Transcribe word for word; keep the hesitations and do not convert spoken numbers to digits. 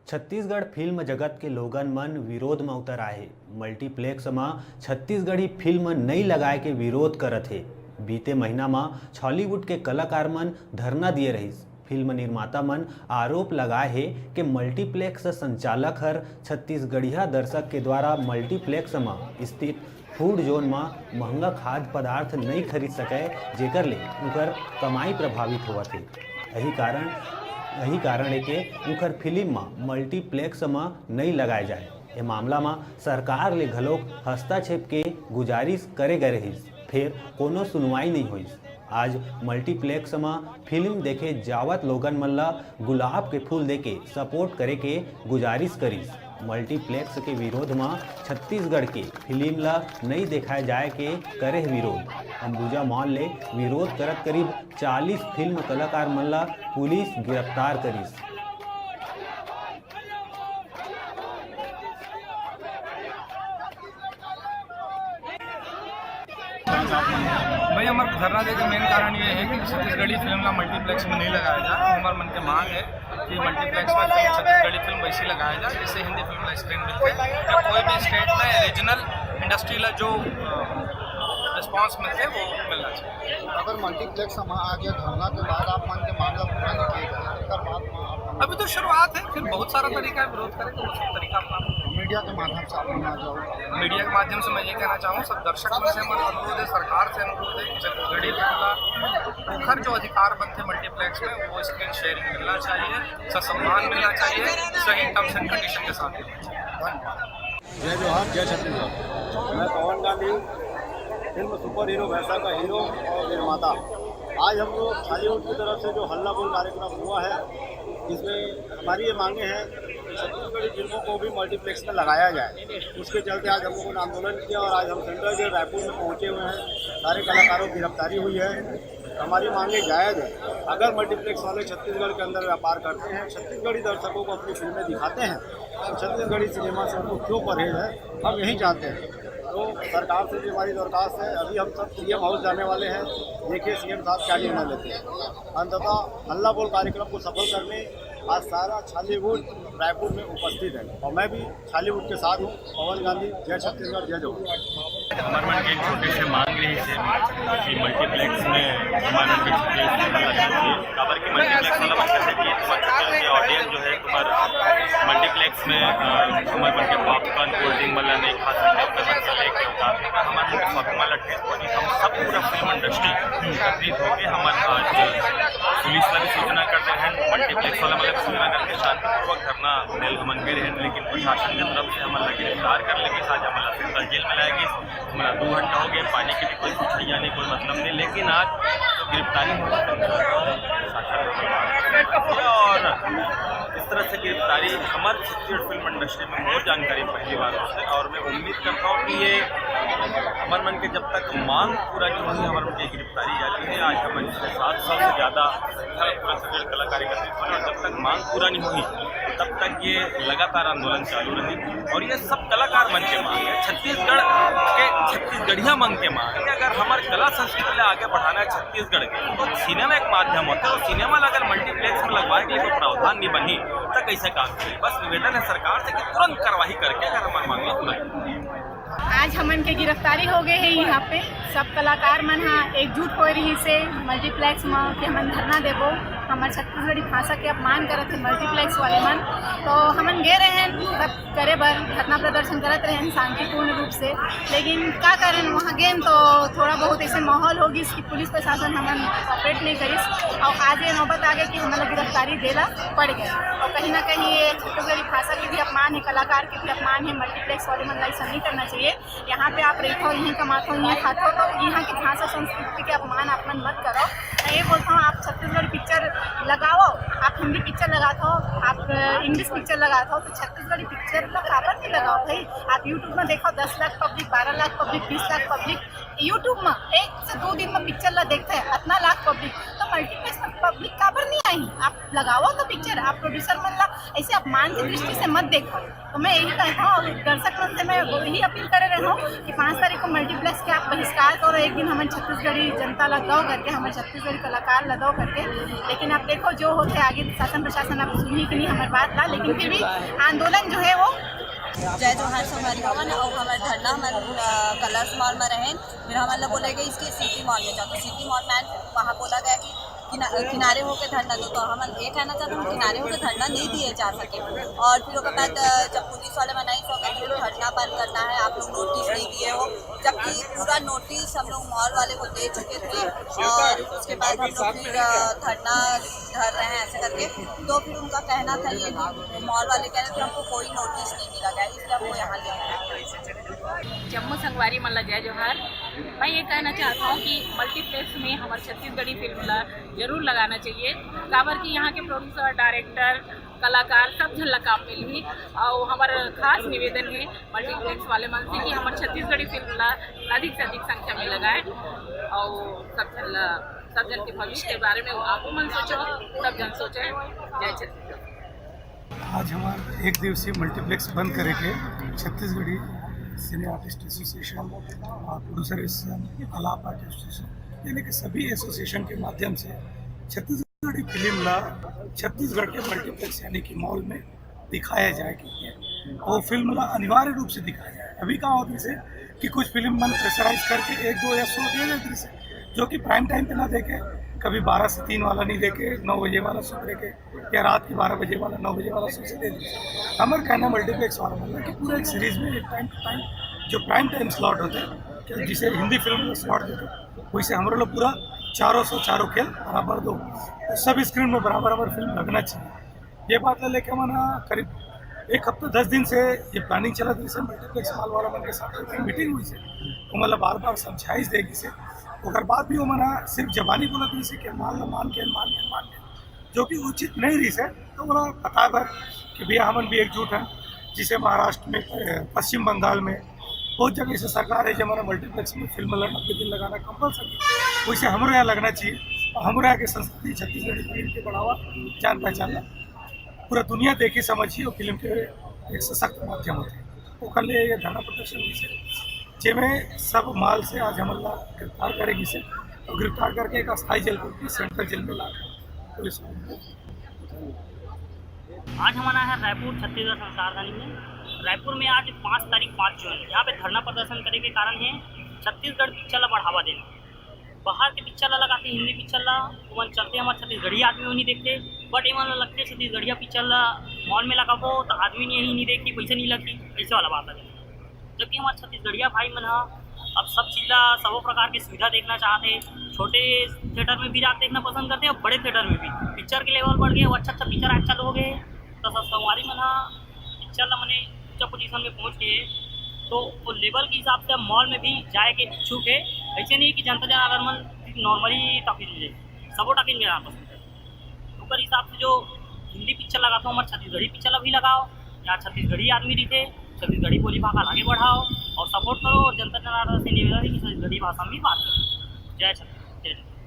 Chhattisgarh film जगत के लोगन मन विरोध म उतर आए हे। मल्टीप्लेक्स म छत्तीसगढ़ी फिल्म नई लगाए के विरोध करत हे। बीते महीना म छॉलीवुड के कलाकार मन धरना दिए रहिस। फिल्म निर्माता मन आरोप लगाए हे कि मल्टीप्लेक्स संचालक हर छत्तीसगढ़िया दर्शक के द्वारा मल्टीप्लेक्स म स्थित फूड जोन म महंगा खाद्य पदार्थ नइ खरीद सकय, जेकर ले उंकर कमाई प्रभावित होवत हे। यही कारण, यही कारण हे के उंकर फिल्म म मल्टीप्लेक्स म नइ लगाए जाए। ए मामला म सरकार ले घलोक हस्तक्षेप के गुजारिश करे गए रहिस, फेर कोनो सुनवाई नइ होइस। आज मल्टीप्लेक्स म फिल्म देखे जावत लोगन मन ल गुलाब के फूल देके सपोर्ट करे के गुजारिश करिस। मल्टीप्लेक्स के विरोध म छत्तीसगढ़ के फिल्म ल नइ देखाए जाए के करे हे विरोध। अंबुजा मॉल ले विरोध करत करीब चालीस फिल्म कलाकार मन ल पुलिस गिरफ्तार करिस। भाई, हमारे धरना दे के मेन कारण ये है कि छत्तीसगढ़ी फिल्म ला मल्टीप्लेक्स में नहीं लगाया जाए। हमारे मन के मांग है कि मल्टीप्लेक्स में फिल्म, छत्तीसगढ़ी फिल्म वैसी लगाया जाए जैसे हिंदी फिल्म ला स्क्रीन मिलते हैं, या कोई भी स्टेट में रीजनल इंडस्ट्री ला जो रिस्पॉन्स मिलते हैं, वो मिलना चाहिए। अगर मल्टीप्लेक्स हम आगे धरना के बाद आप मन के मांग ला पूरा नहीं किए जाए, एकर बाद में आप मन अभी तो शुरुआत है, फिर बहुत सारा तरीका है विरोध करें, तो वो सब तरीका अपना मीडिया के माध्यम से आप मन आ जाओ। मीडिया के माध्यम से मैं ये कहना चाहूँ, सब दर्शक मन से हमारा अनुरोध है, सरकार से अनुरोध है कि छत्तीसगढ़ी फिल्म ला ओखर जो अधिकार बनते मल्टीप्लेक्स में, वो स्क्रीन शेयरिंग मिलना चाहिए, ससम्मान मिलना चाहिए, सही टर्म्स एंड कंडीशन के साथ मिलना चाहिए। धन्यवाद। जय जोहार, जय छत्तीसगढ़। मैं पवन गांधी, फिल्म सुपर हीरो भैंसा का हीरो और निर्माता। आज हम लोग छॉलीवुड की तरफ से जो हल्ला बोल कार्यक्रम हुआ है, जिसमें हमारी ये मांगे हैं कि छत्तीसगढ़ी फिल्मों को भी मल्टीप्लेक्स में लगाया जाए, उसके चलते आज हम लोगों ने आंदोलन किया और आज हम सेंट्रल जेल रायपुर में पहुंचे हुए हैं। सारे कलाकारों की गिरफ्तारी हुई है। हमारी मांगे जायज़ है। अगर मल्टीप्लेक्स वाले छत्तीसगढ़ के अंदर व्यापार करते हैं, छत्तीसगढ़ी दर्शकों को अपनी फिल्में दिखाते हैं, तो छत्तीसगढ़ी सिनेमा से उनको क्यों परहेज है, हम यही चाहते हैं। तो सरकार से भी हमारी दरखास्त है, अभी हम सब सीएम हाउस जाने वाले हैं, देखिए सीएम साहब क्या निर्णय लेते हैं। अंततः हल्ला बोल कार्यक्रम को सफल करने आज सारा छॉलीवुड रायपुर में उपस्थित है और मैं भी छॉलीवुड के साथ हूँ। पवन गांधी, जय छत्तीसगढ़, जय जोहार। हमर मन के एक छोटे से मांग रहिस हे कि मल्टीप्लेक्स में हमर मन के छत्तीसगढ़ में लगा चाहिए। काबर कि मल्टीप्लेक्स वाला मन कहथे कि तुम्हारे छत्तीसगढ़ के ऑडियंस जो है तुम्हार मल्टीप्लेक्स में, अ, हमर मन के पॉपकॉर्न, कोल्ड ड्रिंक वाला नहीं खा सकते, अपने मन से लेके उतार देगा। हमर मन के शॉपिंग मॉल ठेस पड़ी। हम सब पूरा फिल्म इंडस्ट्री एकत्रित होके हमर आज पुलिस ला भी सूचना कर दे हैं, मल्टीप्लेक्स वाला मतलब सूचना करके शांतिपूर्वक धरना देल हमन गए रहे, लेकिन प्रशासन के तरफ से हमन ला गिरफ्तार कर लेगिस। आज हमन ला सेंट्रल जेल में लाए गिस। हमन ला दो घंटा हो गए, पानी के भी कोई कुछ नहीं, कोई मतलब नहीं, लेकिन आज तो गिरफ्तारी होगा। और इस तरह से गिरफ्तारी हमर छत्तीसगढ़ फिल्म इंडस्ट्री में बहुत जानकारी पहली बार होता है और मैं उम्मीद करता हूँ कि ये हमर मन के जब तक मांग पूरा नहीं होगी, हमर मन की गिरफ्तारी जारी है। आज हमन छः सात सौ से ज़्यादा संख्या में पूरा छत्तीसगढ़ कलाकारी करते हैं और जब तक मांग पूरा नहीं होगी, तब तक ये लगातार आंदोलन चालू रही। और ये सब कलाकार मन के मांग है, छत्तीसगढ़ के छत्तीसगढ़िया मन के मांग है। अगर हमर कला संस्कृति ला आगे बढ़ाना है छत्तीसगढ़ के, तो सिनेमा एक माध्यम होता है, और सिनेमा ला अगर मल्टीप्लेक्स में लगवाए के लिए कोई प्रावधान नहीं बनी, तो कैसे काम चले? बस निवेदन है सरकार से कि तुरंत कार्रवाई करके अगर हमारी मांग ला पूरा की। आज हमन के गिरफ्तारी हो गए है यहाँ पे। सब कलाकार मन हा एकजुट होए रहिस हे मल्टीप्लेक्स म कि हमन धरना देबो, हमर छत्तीसगढ़ी भाषा के अपमान करत हे मल्टीप्लेक्स वाले मन। तो हमन गे रहेन सब करे बर, धरना प्रदर्शन करत रहेन शांतिपूर्ण रूप से, लेकिन का करेन, वहाँ गेन तो थोड़ा बहुत ऐसे माहौल हो गिस कि पुलिस प्रशासन हमन कोऑपरेट नहीं करिस और आज ये नौबत आ गई कि हमन ला गिरफ्तारी देला पड़ गया। और कहीं ना कहीं ये छत्तीसगढ़ी भाषा के भी अपमान है, कलाकार के भी अपमान है, मल्टीप्लेक्स वाले मन ला ऐसा नहीं करना चाहिए। यहाँ पे आप रहिथो, यहीं कमाथो, यहीं खाथो, तो यहाँ की भाषा संस्कृति के अपमान आप मन मत करो। मैं ये बोलता हूँ, आप छत्तीसगढ़ी पिक्चर लगाओ, आप हिंदी पिक्चर लगाथो, आप इंग्लिश पिक्चर लगाथो, तो छत्तीसगढ़ी पिक्चर ला काबर नहीं लगाओ भाई? आप YouTube में देखो, दस लाख पब्लिक, बारह लाख पब्लिक, बीस लाख पब्लिक YouTube में एक से दो दिन में पिक्चर ला देखते हैं, इतना लाख पब्लिक। तो मल्टीप्लेक्स में पब्लिक काबर नहीं आई? आप लगाओ तो पिक्चर, आप प्रोड्यूसर मन ला ऐसे अपमान की दृष्टि से मत देखो। तो मैं यही कहता हूँ और दर्शक मन से मैं यही अपील करे रहा हूँ कि पाँच तारीख को मल्टीप्लेक्स के आप बहिष्कार करो। एक दिन हमन छत्तीसगढ़ी जनता ला दो करके, हमन छत्तीसगढ़ी कलाकार ला दो करके। लेकिन आप देखो जो होते आगे, शासन प्रशासन आप सुनी कि नहीं हमारी बात ला, लेकिन फिर भी आंदोलन जो है वो जय जोहार संगवारी हो मन, अउ हमर धरना हमन कलर्स मॉल में रहेन, फिर हमन ला बोले गए इसके सिटी मॉल में जाओ। तो सिटी मॉल में वहाँ बोला गया कि किना-, किनारे होके धरना दो। तो हमन ये कहना चाहते हैं, किनारे होके धरना नहीं दिए जा सके। और फिर ओकर बाद जब पुलिस वाले मनाई तो कहते हैं, धरना बंद करना है, आप लोग नोटिस नहीं दिए हो, जबकि पूरा नोटिस हम लोग मॉल वाले को दे चुके थे। और उसके बाद हम लोग फिर धरना धर रहे हैं ऐसे करके। तो फिर उनका कहना था ये कि मॉल वाले कह रहे थे हमको कोई नोटिस नहीं दिया गया, इसलिए हमको यहाँ ले आए। जम्मो संगवारी मन ला जय जोहार। मैं ये कहना चाहता हूँ कि मल्टीप्लेक्स में हमारे छत्तीसगढ़ी फिल्म ला जरूर लगाना चाहिए, काबर कि यहाँ के प्रोड्यूसर, डायरेक्टर, कलाकार सब झन ला काम मिलही। और हमारा खास निवेदन है मल्टीप्लेक्स वाले मन से कि हमारे छत्तीसगढ़ी फिल्म ला अधिक से अधिक संख्या में लगाए और सब झन ला, सब झन के भविष्य के बारे में आपो मन सोचो, सब झन सोचे। जय छत्तीसगढ़। आज हमार एक दिवसीय मल्टीप्लेक्स बंद करे के छत्तीसगढ़ी सिने आर्टिस्ट एसोसिएशन और प्रोड्यूसर एसोसिएशन, आलाप आर्टिस्ट एसोसिएशन, यानी कि सभी एसोसिएशन के माध्यम से छत्तीसगढ़ी फिल्म ला छत्तीसगढ़ के मल्टीप्लेक्स यानी कि मॉल में दिखाया जाए, कि और फिल्म ला अनिवार्य रूप से दिखाया जाए। अभी का होता है कि कुछ फिल्म मन प्रेशराइज करके एक दो या शो दे देते हैं, जो कि प्राइम टाइम पे ना देखे, कभी बारह से तीन वाला नहीं देखे, नौ बजे वाला शो देखे, या रात के बारह बजे वाला, नौ बजे वाला शो से दे देते। हमारे कहना मल्टीप्लेक्स वाला बोलना कि पूरा एक सीरीज में एक टाइम टू टाइम जो प्राइम टाइम स्लॉट होता है, कि जिसे हिंदी फिल्म में स्लॉट देते हैं, वैसे हमारे लोग पूरा चारों शो, चारों खेल बराबर दो, तो सब स्क्रीन में बराबर हमारी फिल्म लगना चाहिए। ये बात ला लेके हमन करीब एक हफ्ता दस दिन से ये प्लानिंग चलत रहिस हे, मल्टीप्लेक्स मॉल वाला मन के साथ एक मीटिंग हुई हे, वो मतलब बार बार समझाइस दे गिस हे, ओकर बाद भी वो मन सिर्फ जबानी बोलत रहिस हे कि मॉल ला मान के, मान के, मान के, जो कि उचित नहीं रहिस हे। तो ओला बताए बर कि भैया हमन भी एकजुट हैं, जिसे महाराष्ट्र में, अ, पश्चिम बंगाल में बहुत जगह से सरकार है, जब हमारा मल्टीप्लेक्स में फिल्म लगा, नब्बे दिन लगाना कंपलसरी, वैसे हमरो यहाँ लगना चाहिए। और हमरो यहाँ के संस्कृति छत्तीसगढ़ी फिल्म के बढ़ावा, जान पहचान ला पूरा दुनिया देखी समझी और फिल्म के एक सशक्त माध्यम होते हैं। ओकर लिए ये धरना प्रदर्शन भी से, जेमे सब मॉल से आज हमन ला गिरफ्तार करे गिस हे और गिरफ्तार करके एक अस्थायी जेल को भी सेंट्रल जेल में ला पुलिस को। आज हमन आए हैं रायपुर, छत्तीसगढ़ संस्कारधानी में। रायपुर में आज पाँच तारीख, पाँच जून, यहाँ पे धरना प्रदर्शन करे के कारण है छत्तीसगढ़ पिक्चर ला बढ़ावा देना। बाहर के पिक्चर ला लगाते, हिंदी पिक्चर ला, ओमन चलते, हमारे छत्तीसगढ़ी आदमी वो नहीं देखते। बट एमन ला लगते छत्तीसगढ़िया पिक्चर ला मॉल में लगाबो तो आदमी नहीं, नहीं देखी, पैसा नहीं लगती, ऐसे वाला बात आ जाता। जबकि हमारे छत्तीसगढ़िया भाई मन ह अब सब चीज ला, सबो प्रकार के सुविधा देखना चाहते। छोटे थिएटर में भी जाके देखना पसंद करते हैं, बड़े थिएटर में भी। पिक्चर के लेवल बढ़ गए, वो अच्छा अच्छा पिक्चर आज चालू हो गए, तो सब संगवारी मन ह पिक्चर ला मने ऊंचा पोजीशन में पहुंच गए, तो वो लेवल के हिसाब से अब मॉल में भी जाए के इच्छुक है। ऐसे नहीं कि जनता जनार्दन मन नॉर्मली टॉकीज में जाए, सबो टॉकीज में जाना पसंद करते। ओकर हिसाब से जो हिंदी पिक्चर लगाता हूँ, हमारे छत्तीसगढ़ी पिक्चर ला भी लगाओ, यहाँ छत्तीसगढ़ी आदमी रहिथे, छत्तीसगढ़ी बोली भाखा ला आगे बढ़ाओ और सपोर्ट करो। और जनता जनार्दन से निवेदन है कि छत्तीसगढ़ी भाषा में बात करो। जय छत्तीसगढ़, जय छत्तीसगढ़।